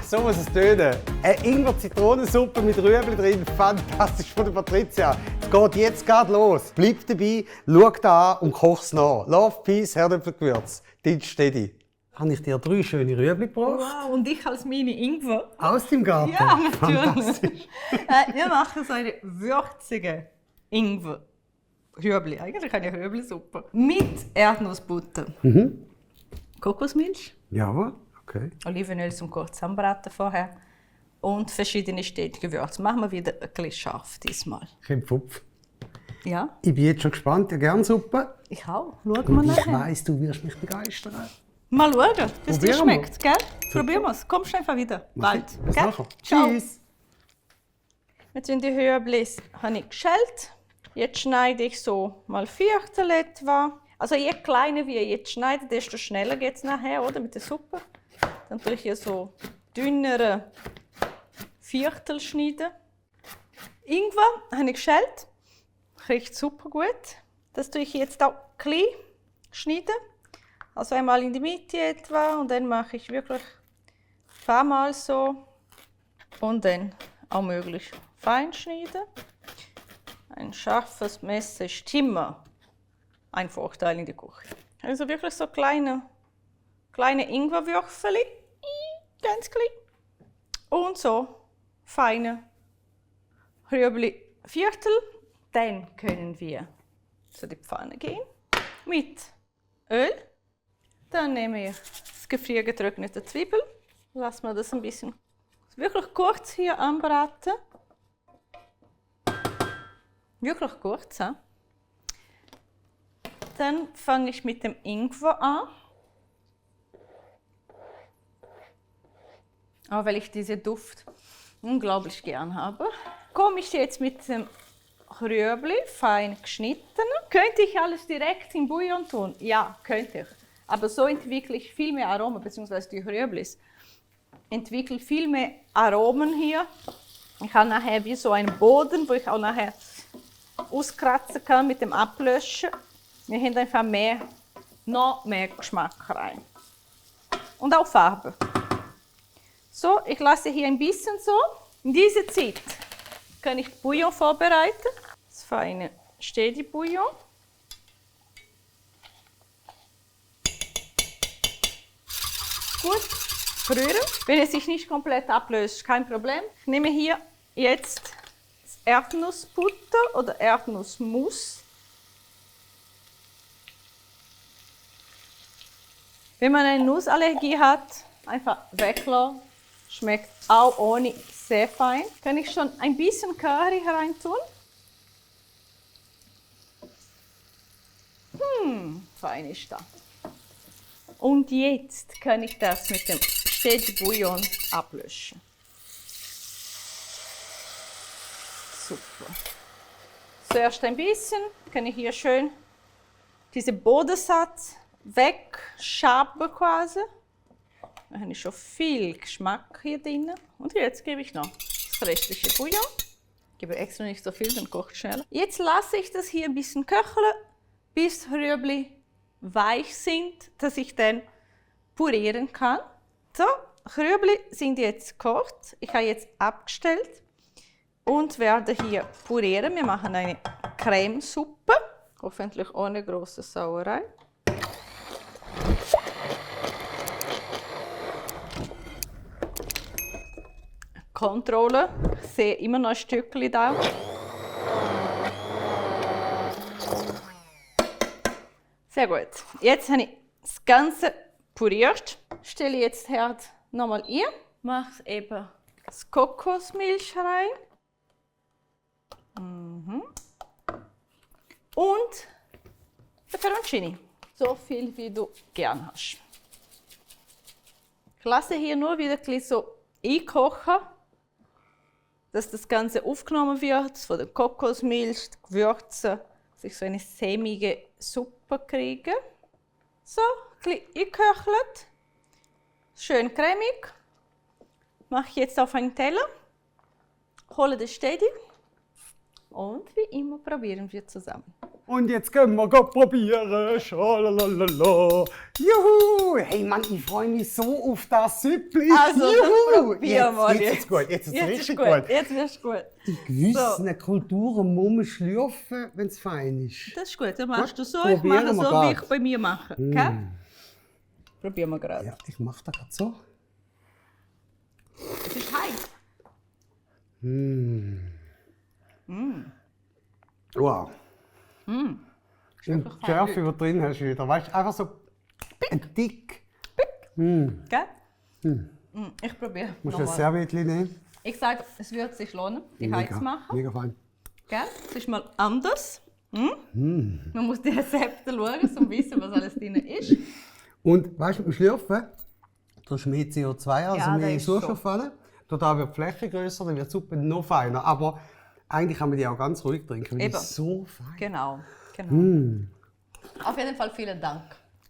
so muss es tönen. Eine Ingwer-Zitronensuppe mit Rüebli drin, fantastisch von der Patricia. Es geht jetzt gerade los. Bleib dabei, schau da an und koch es nach. Love, Peace, Herdöpfelgewürz. Dienst steady. Habe ich dir 3 schöne Rüebli gebracht? Wow, und ich als meine Ingwer. Aus dem Garten? Ja, natürlich. Fantastisch. Wir machen so eine würzige Ingwer-Rüebli. Eigentlich eine Rüebli-Suppe. Mit Erdnussbutter. Kokosmilch. Jawohl, okay. Olivenöl zum kurz anbraten vorher. Und verschiedene Städtgewürze. Machen wir wieder ein bisschen scharf diesmal. Kein Pfupf. Ja, Ich bin jetzt schon gespannt. Ja, gerne Suppe. ich auch. Schauen wir Und ich nachher. weiss, du wirst mich begeistern. Mal schauen, bis dir Probieren wir. schmeckt, gell? Probieren wir es. Kommst du einfach wieder. Bald. Bis Gell? nachher. Ciao. Tschüss. Jetzt sind die Rüeblis habe ich geschält. Jetzt schneide ich so mal Viertel etwa. Also je kleiner wir jetzt schneiden, desto schneller geht es nachher, oder? Mit der Suppe. Dann tue ich hier so dünnere Viertel schneiden. Ingwer habe ich geschält. Riecht super gut. Das tue ich jetzt auch klein schneiden. Also einmal in die Mitte etwa und dann mache ich wirklich ein paar Mal so und dann auch möglichst fein schneiden. Ein scharfes Messer ist immer ein Vorteil in der Küche. Also wirklich so kleine Ingwerwürfel, ganz klein. Und so feine Rüebli-Viertel. Dann können wir zu der Pfanne gehen mit Öl. Dann nehme ich das gefriergetrocknete Zwiebel. Lassen wir das ein bisschen wirklich kurz hier anbraten. Wirklich kurz. He? Dann fange ich mit dem Ingwer an. Auch weil ich diesen Duft unglaublich gern habe. Komme ich jetzt mit dem Rüebli, fein geschnitten. Könnte ich alles direkt im Bouillon tun? Ja, könnte ich. Aber so entwickle ich viel mehr Aromen, beziehungsweise die Rüeblis entwickeln viel mehr Aromen hier. Ich habe nachher wie so einen Boden, wo ich auch nachher auskratzen kann mit dem Ablöschen. Wir haben einfach noch mehr Geschmack rein. Und auch Farbe. So, ich lasse hier ein bisschen so. In dieser Zeit kann ich Bouillon vorbereiten. Das feine Steady Bouillon. Gut rühren. Wenn es sich nicht komplett ablöst, kein Problem. Ich nehme hier jetzt das Erdnussbutter oder Erdnussmus. Wenn man eine Nussallergie hat, einfach weglassen. Schmeckt auch ohne sehr fein. Kann ich schon ein bisschen Curry hereintun. Fein ist das. Und jetzt kann ich das mit dem Steady Bouillon ablöschen. Super. Zuerst ein bisschen, kann ich hier schön diesen Bodensatz wegschaben quasi. Da habe ich schon viel Geschmack hier drin. Und jetzt gebe ich noch das restliche Bouillon. Ich gebe extra nicht so viel, dann kocht es schneller. Jetzt lasse ich das hier ein bisschen köcheln, bis Rüebli weich sind, dass ich dann pürieren kann. So, Rüebli sind jetzt gekocht. Ich habe jetzt abgestellt und werde hier pürieren. Wir machen eine Cremesuppe, hoffentlich ohne große Sauerei. Kontrolle. Ich sehe immer noch ein Stückchen da. Sehr gut. Jetzt habe ich das Ganze püriert. Stelle jetzt Herd nochmal ein. Mache eben das Kokosmilch rein. Und der Peperoncini. So viel, wie du gern hast. Ich lasse hier nur wieder ein bisschen so einkochen, dass das Ganze aufgenommen wird von der Kokosmilch, den Gewürzen, dass ich so eine sämige Suppe kriege. So, ein bisschen eingeköchelt, schön cremig. Mache ich jetzt auf einen Teller, hole den Steady und wie immer probieren wir zusammen. Und jetzt können wir probieren. Schalalala. Juhu! Hey Mann, ich freue mich so auf das Süppli. Also, dann probier mal. Jetzt ist es gut, jetzt ist es richtig gut. Jetzt wirst du gut. In gewissen Kulturen muss man schlürfen, wenn es fein ist. Das ist gut, dann machst du so, Gut, ich mache probieren so, wir wie grad. ich bei mir mache. Okay? Probieren wir gerade. Ja, ich mache das gerade so. Es ist heiß. Wow. Und die Schärfe, die du drin hast, wieder. Weißt du, einfach so dick. Gell? Ich probiere Musst du ein nochmal. Serviettchen nehmen? Ich sage, es wird sich lohnen, die heiß zu machen. Mega fein. Gell? Es ist mal anders. Man muss die Rezepte schauen, um zu wissen, was alles drin ist. Und weißt du, beim Schlürfen, da ist mehr CO2, also Ja, mehr das ist so. Sauerstoff. Da wird die Fläche grösser, dann wird die Suppe noch feiner. Aber eigentlich kann man die auch ganz ruhig trinken, weil die Eben. ist so fein. Genau. Auf jeden Fall vielen Dank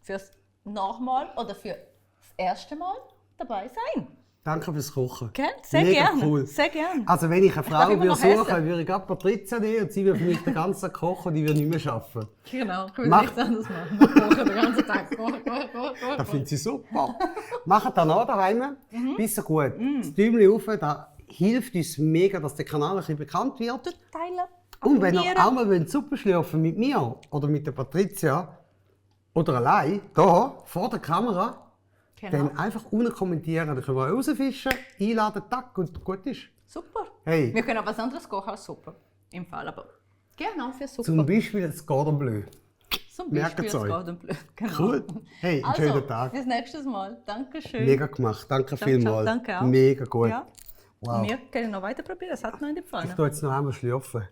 fürs Nachmal oder für das erste Mal dabei sein. Danke fürs Kochen. Gell? Sehr Mega gerne. cool. Sehr gerne. Also wenn ich eine darf Frau immer würde noch suchen essen. würde ich gerade Patrizia nehmen und sie würde für mich den ganzen Tag kochen und ich würde nicht mehr arbeiten. Genau, ich will Mach- nichts anderes machen. Wir kochen den ganzen Tag. Kochen. Das finde ich super. Macht das nach daheim. Bis so gut. Das Däumchen rauf, das hilft uns mega, dass der Kanal ein bisschen bekannt wird. Teilen. Und wenn ihr abonnieren. auch mal Suppe schlürfen mit mir oder mit der Patrizia oder allein, hier vor der Kamera, Genau. dann einfach unten kommentieren. Dann können wir rausfischen, einladen, tack und gut ist. Super. Hey. Wir können auch was anderes kochen als Suppe. Im Fall, aber genau für Suppe. Zum Beispiel das Cordon Bleu. Zum merkt's Beispiel das euch. Cordon Bleu. Genau. Cool. Hey, einen Also, schönen Tag. bis nächstes Mal. Dankeschön. Mega gemacht. Danke Ciao, vielmals. ciao. Danke auch. Mega gut. Ja. Wow. Wir können noch weiter probieren. Das hat noch in der Pfanne. Ich tue jetzt noch einmal schlürfen.